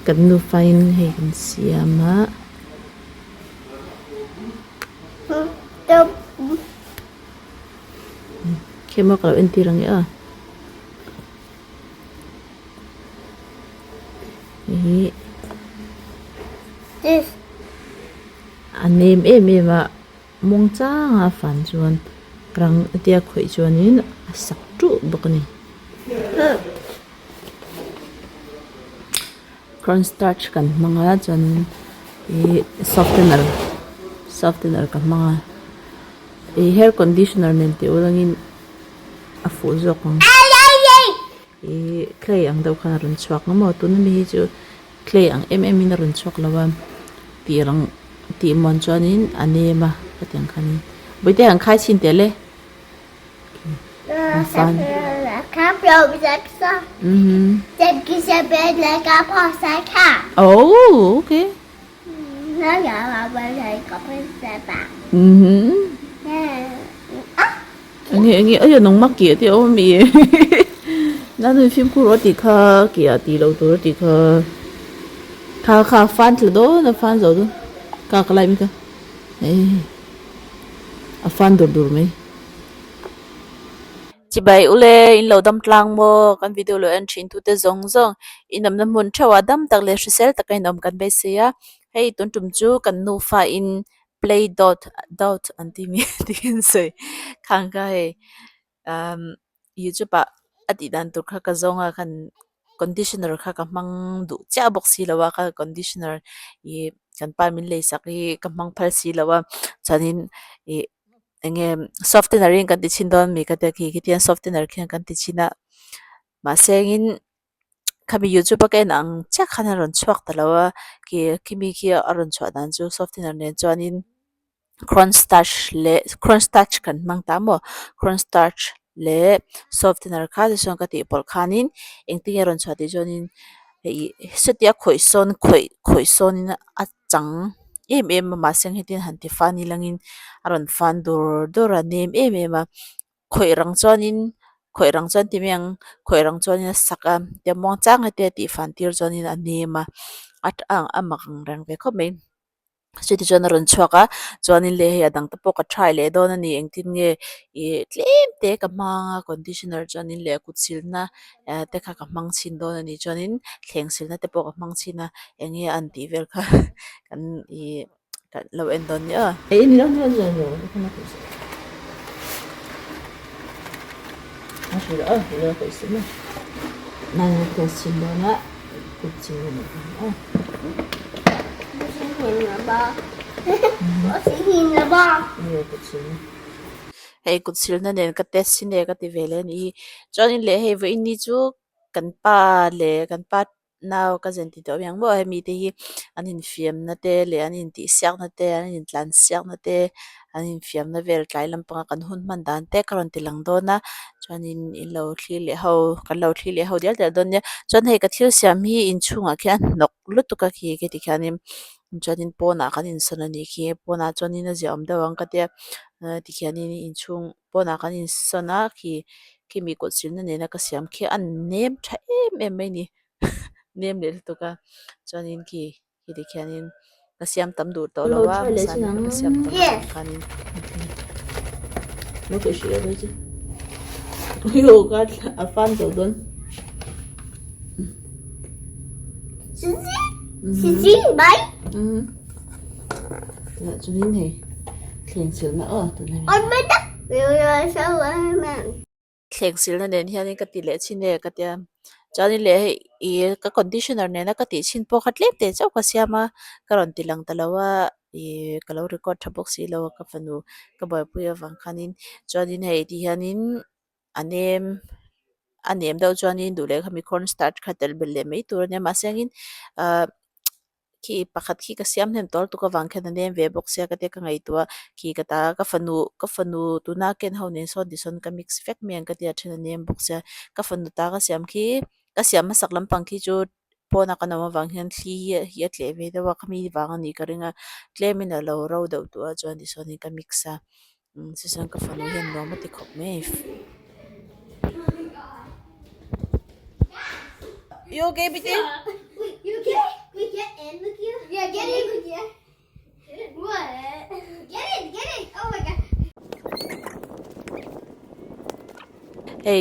Kan nufa in hei kan siam a. Khi maw ka lo entir ang e aw. Ih a nem em em a muang changa fan chuan rang tia khawih chuanin a sak ṭuh bawk a ni. Corn starch kan hmang a chuanin ih softener softener ka hmang a ih hair conditioner nen tih ulangin a fuh zawk ang ih clay ang deuh khan a rawn chhuak ang maw tuna mi hi chu clay ang em em in a rawn chhuak lo a tih rang tih muan chuanin a nem a hetiang khanin bawihte han khai chhin teh le. Oh okay. Enge enge aya nangmah keh te a awm ami nanu fimkhur rawh a tih kha keh ah tih loh tur a tih kha kha kha fan thla dawn a fan zo dawn ka ka lai mi kha eh. A fan dur dur mai. Chibai ule in lo dam tlang maw kan video lo en thin tute zawng zawng in awmna hmun theuh ah dam tak leh hrisel taka in awm kan beisei a hei tun tum chu kan nufa in play dot dot an tih mai tiin sawi khang kha hei umm youtube ah a tih dan tur kha ka zawng a khan conditioner kha ka hmang duh chiah bawk si lo a ka conditioner ih kan pa min lei sak hi ka hmang phal si lo a chuanin ih eng nge softener in kan ti chhin dawn mi ka tia khi khitiang softener khian kan ti chhin a mahse engin khami youtube a ka en ang chiah khan a rawn chhuak ta lo a khi khimi khi a rawn chhuah dan chu softener nen chuanin. Corn starch leh corn starch kan hmang ta maw corn starch leh softener kha tichuan ka tih pawlh khanin engtin nge a rawn chhuah tih chuanin ih satia khawih sawn khawih khawih sawnin a chang em em a mahse hetiang han ti fan ilangin a rawn fan dur dur a nem em em a khawih rang chuanin khawih rang chuan ti mai ang khawih rang chuanin a sak a tiang muang chang hetia tih fan tir chuanin a nem a a mak ang reng ve khawp mai. Chuti chuan a rawn chhuak a chuanin leh hei a dang te pawh ka try leh dawn a ni engtin nge ih tlem te ka hmang a conditioner chuanin leh kut silna eh te kha ka hmang chhin dawn a ni chuanin thleng silna te pawh ka hmang chhin a eng nge an tih vel kha kan ih kan lo en dawn nia. Hei kut silna nen ka test hi nge ka ti ve leh a nih hi chuanin leh hei vawiin ni chu kan pa leh kan pa nau ka zen ti tawh amiang maw hemi te hi an infiamna te leh an intihsiakna te an intlansiakna te an infiamna vel tlai lampanga kan hun hman dan te ka rawn ti lang dawn a chuanin in lo thlir leh ho kan lo thlir leh ho dial dial dawn nia chuan hei ka thil siam hi inchhungah khian hnawk lutuk a khi kheti khianin chuanin pawnah kan insawn a nih khi pawnah chuanin a ziahawm deuh ang ka tia tikhianin inchhung pawnah kan insawn a khi khimi kawt silna nena ka siam khi a nem tha em em mai a ni nem leh lutuk a chuanin khi heti khianin ka siam tam duh tawh lo a hmasa ni ka siam tam ang khanin chuanin hei thleng silna aw tunah thleng silna nen hianin ka ti leh chhin e ka tia chuanin leh hei ih ka conditioner nena ka tih chhin pawh kha tlem teh chauh ka siam a ka rawn ti lang ta lo a ih ka lo record tha bawk si lo a ka fanu ka buaipui avang khanin chuanin hei ti hianin a nem a nem deuh chuanin duh leh khami corn starch kha tel belh leh mai tur a nia mahse angin ahh. Khi pakhat khi ka siam hnem tawr tuk avang khian a nem ve bawk sia ka tia ka ngaihtuah khi ka ta ka fanu ka fanu tuna ken ho nen sawn tisawn ka mix vek mai ang ka tia then a nem bawk sia ka fanu ta ka siam khi ka siam hmasak lampang khi chu pawna kan awm avang hian thli hi hi a tleh ve deuh a khami vang a nih ka ring a tlemin a lo ro deuh duh a chuan tisawn in ka mix a chuchuan ka fanu hian nuam a ti khawp mai. You okay Piti? Hei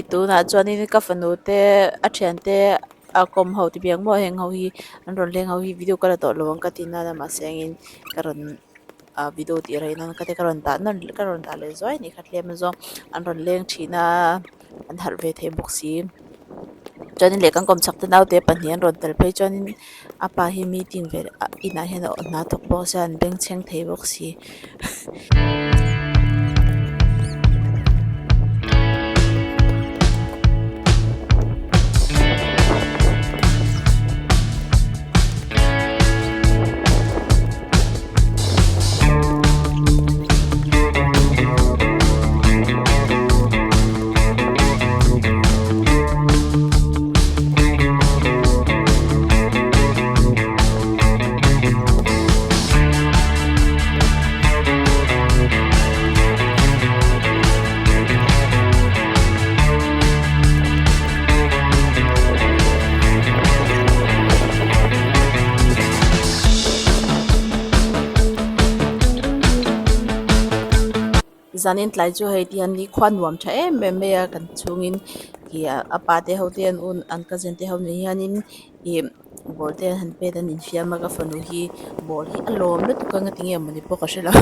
tunah chuanin ka fanu te a thiante a kawm ho ti biang maw heng ho hi an rawn leng ho hi video ka la tawh lo ang ka ti nana mahse engin ka rawn ah video tih rei nan ka te ka rawn dah nawn ka rawn dah leh zuai a nih kha tlem azawng an rawn leng thin a an harh ve thei bawk si chuanin leh kan kawmchhak te naute pahnih an rawn tel phei chuanin a pa hi meeting ve inah hian hna thawk bawk sia an bengchheng thei bawk si. Zanin tlai chu hei ti hian nikhua nuam tha em em mai a kan chhungin ih a pa te ho te an un an cousin te ho nen hianin ih ball te an han pet an infiam a ka fanu hi ball hi a lawm lutuk a ngatinge mawni pawh ka hrelo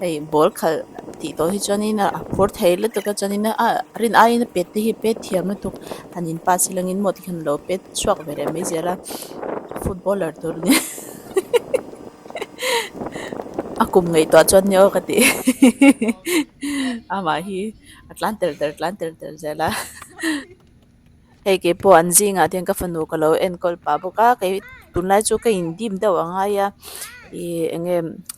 hei ball khalh tih tawh hi chuanin a phur thei lutuk a chuanin a rin aiin a pet te hi a pet thiam lutuk han in pass ilangin maw tikhian alo pet chhuak ve leh mai zel a footballer tur a ni. A kum ngaihtuah chuan nia aw ka ti amah hi a tlan tel tel tlan tel tel zel a hei kei pawh an zingah te hian ka fanu ka lo enkawl pah bawk a kei tunlai chu ka in dim deuh a ngai a ih eng nge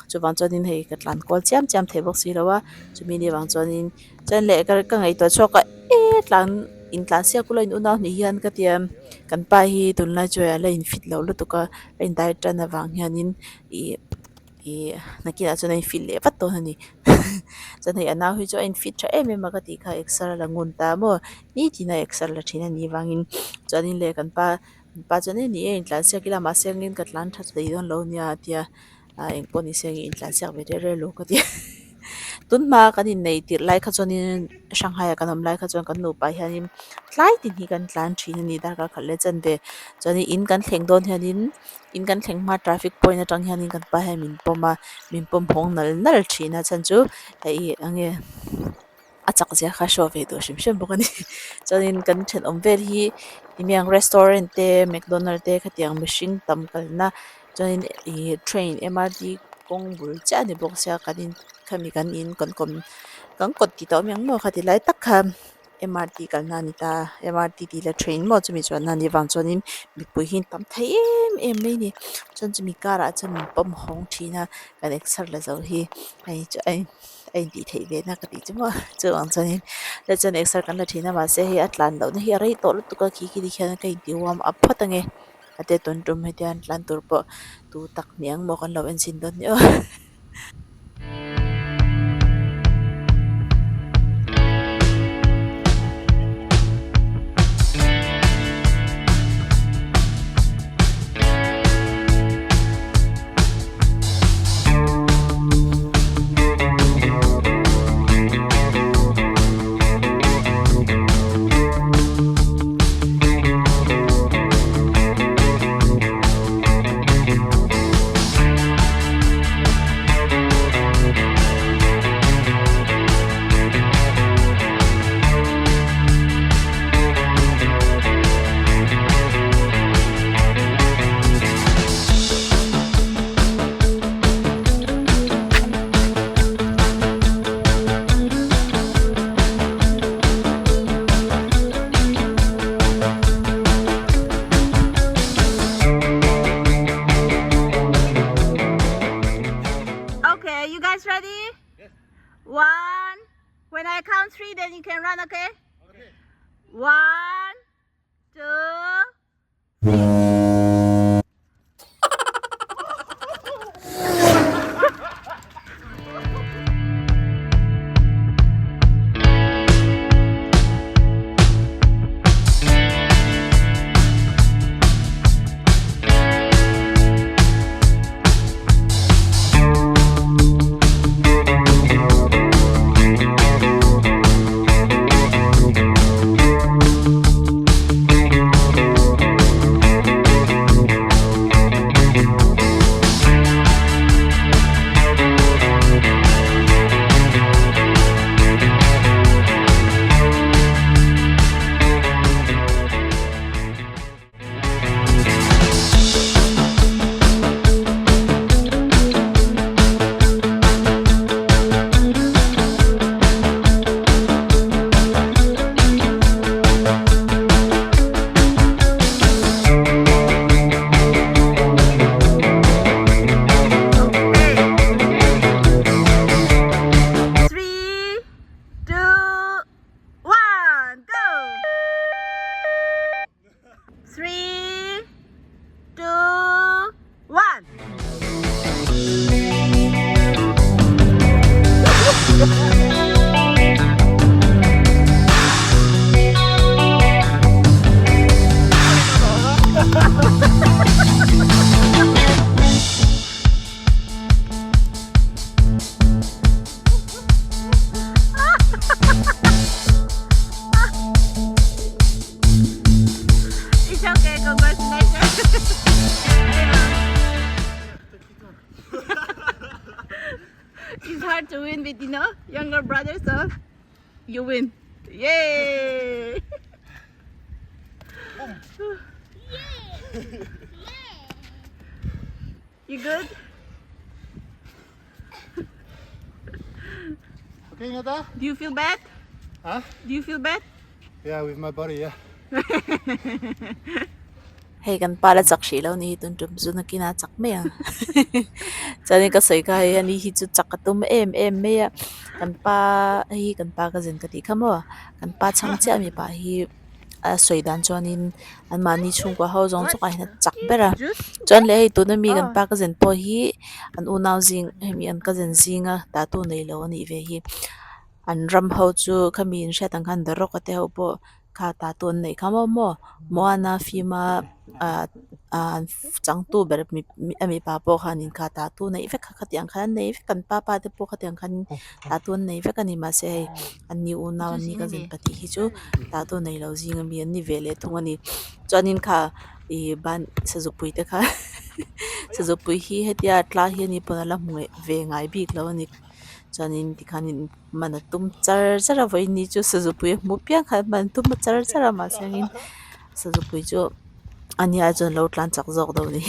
chuvang chuanin hei ka tlan kual chiam chiam thei bawk si lo a chumi ni vang chuanin chuan leh ka ngaihtuah chhuak a e tlan in tlan siak ula in unau hnih hian ka tia kan pa hi tunlai chu hei a la in fit lo lutuk a. A in diet tan avang hianin ih ih nakinah chuan a in fit leh vat dawn a ni chuan hei a nau hi chu a in fit tha em em a ka tih kha exer a la ngun ta maw nitin a exer la thin a nih vangin chuanin leh kan pa kan pa chuan e ni e intlan siak ila mahse engin ka tlan tha thei dawn lo nia a tia ah engpawh ni se intlan siak ve reuh reuh lo ka ti tunhma kan inneih tirh lai kha chuanin Shanghai ah kan awm lai kha chuan kan nupa hianin tlai tin hi kan tlan thin a ni darkar khat leh chanve chuanin in kan thleng dawn hianin in kan thleng hma traffic point atang hianin kan pa hian min pawm a min pawm hawng nal nal thin a chhan chu hei eng nge a chak zia kha show ve duh hrim hrim bawk a ni chuanin kan thenawm vel hi timiang restaurant te mcdonald te khatiang mihring tam kalna chuanin ih train MRT kawng bul chiah a ni bawk sia kan in khami kan in kan kawm kan kawt tih tawh amiang maw khati lai tak kha MRT kalna a ni ta MRT tih leh train maw chumi chuanna a nih vang chuanin mipui hi an tam thei em em mai a ni chuan chumi karah chuan min pawm hawng thin a kan exer la zo hi hei chu a a intih theih ve na ka tih chu maw chuvang chuanin chuan exer kan la thin a mahse hei a tlan lohna hi a rei tawh lutuk a khi khi tikhian ka intih warm up phawt ange. A te tawn tum hetiang tlan tur pawh tu tak hniang maw kan lo en chhin dawn ni aw. Okay, you guys ready? Yes. One. When I count three, then you can run, okay? Okay. One, two, three. Okay, congratulations. It's hard to win with, you know, younger brother, so you win. Yay! You good? Okay, Nada? Do you feel bad? Huh? Do you feel bad? Yeah, with my body, yeah. Hei kan pa la chak hrih lo ni hi tun tum chu nakin a chak mai ang chuanin ka sawi kha hei ani hi chu chak a tum em em mai a kan pa hei hi kan pa ka zin ka tih kha maw kan pa chhang chiah mipa hi a sawi dan chuanin anmahni chhungkua ho zawng chawkah hian a chak ber a chuan leh hei tuna mi kan pa ka zin pawh hi an unau zing hemi an cousin zinga tatu neilo a nih ve hi an ram ho chu khami in hriat ang khan the rock a te ho pawh kha tatu an neih kha maw maw Moana film a ah ah changtu ber a mipa pawh khanin kha tatu neih vek kha khatiang khan an nei vek an papa te pawh khatiang khan tatu an nei vek a ni mahse hei an ni unau an ni cousin pahnih hi chu tatu nei lo zing ami an ni ve leh thung a ni chuanin kha ih ban sazupui te kha sazupui hi hetia tlai hi ani pawn a la hmu ve ngai bik lo a ni chuanin tikhanin man a tum char char a vawiin ni chu sazupui a hmuh piang khan man a tum char char a mahse angin sazupui chu a nia chuan a lo tlan chak zawk dawn a ni.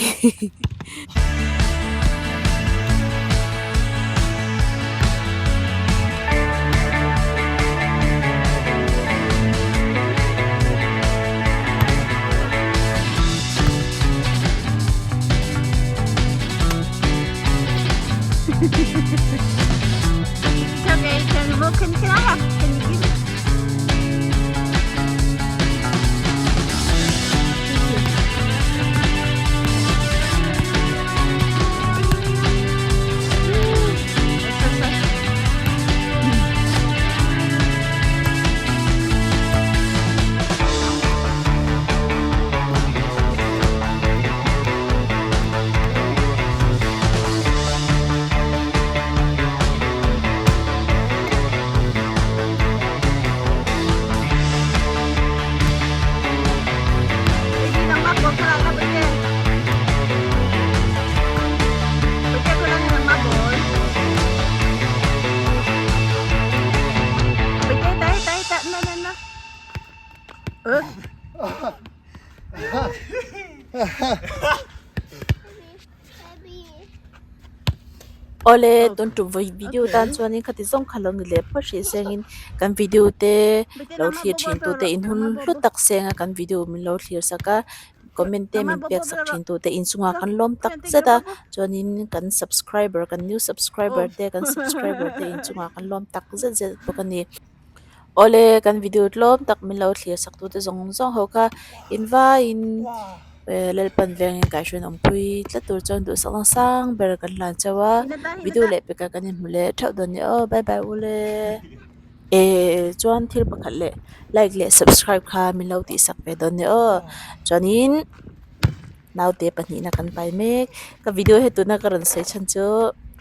Awle tun tum vawi video tan chuanin khati zawng kha lo ni leh phawt hrih sengin kan video te lo thlir thin tute in hun hlu tak senga kan video min lo thlir sak a comment te min pek sak thin tute inchungah kan lawm tak zet a chuanin kan subscriber kan new subscriber te kan subscriber te inchungah kan lawm tak zet zet bawk a ni. Awle kan video tlawm tak min lo thlir sak tute zawng zawng ho kha invaiin Lalpan vengin kaihhruaiin awmpui tlat tur chuan duhsakna sang ber kan hlan chauh a video leh pekah kan inhmu leh theuh dawn nia aw bye bye ule eh chuan thil pakhat leh like leh subscribe kha min lo tihsak ve dawn nia aw chuanin naute pahnihna kan pai mek ka video he tuna ka rawn sawi chhan chu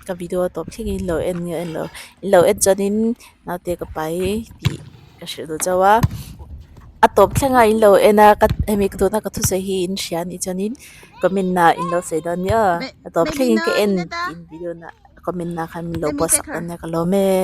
ka video a tawp thlengin in lo en nge en lo in lo en chuanin naute ka pai tih ka hrilh duh chauh a a tawp thlenga in lo en a ka hemi ka tuna ka thusawi hi in hria anih chuanin comment ah in lo sawi dawn nia aw a tawp thlengin ka en tih in video na comment ah khan min lo post sak dawn nia ka lawm e.